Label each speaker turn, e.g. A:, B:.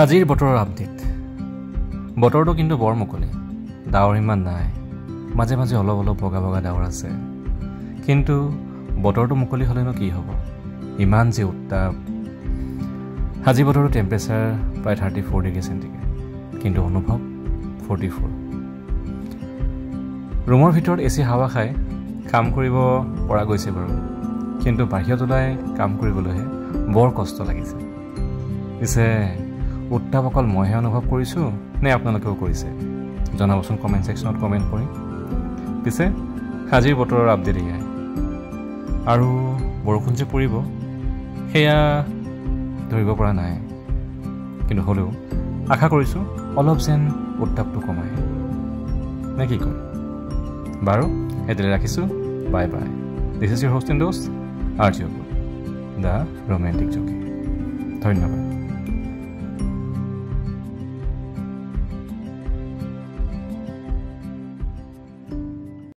A: আজিৰ বতৰৰ আপডেট। বতৰটো কিন্তু বৰ মুকলি, ডাৱৰ ইমান নাই, মাজে মাজে অলপ অলপ বগা বগা ডাৱৰ আছে। কিন্তু বতৰটো মুকলি হ'লেনো কি হ'ব, ইমান যে উত্তাপ। আজি বতৰৰ টেম্পাৰেচাৰ প্ৰায় 34 ডিগ্ৰী চেণ্টিগ্ৰেড, কিন্তু অনুভৱ 44। ৰুমৰ ভিতৰত এ চি হাৱা খাই কাম কৰিব পৰা গৈছে বাৰু, কিন্তু বাহিৰত ওলাই কাম কৰিবলৈহে বৰ কষ্ট লাগিছে। পিছে উত্তাপ অকল মইহে অনুভৱ কৰিছোঁ নে আপোনালোকেও কৰিছে, জনাবচোন কমেণ্ট ছেকশ্যনত কমেণ্ট কৰি। পিছে আজিৰ বতৰৰ আপডেট এয়াই। আৰু বৰষুণ যে পৰিব সেয়া ধৰিব পৰা নাই, কিন্তু হ'লেও আশা কৰিছোঁ অলপ যেন উত্তাপটো কমায়, নে কি কয়? বাৰু এতিয়ালৈ ৰাখিছোঁ, bye bye. This is your host and Dost R J the romantic jockey. ধন্যবাদ।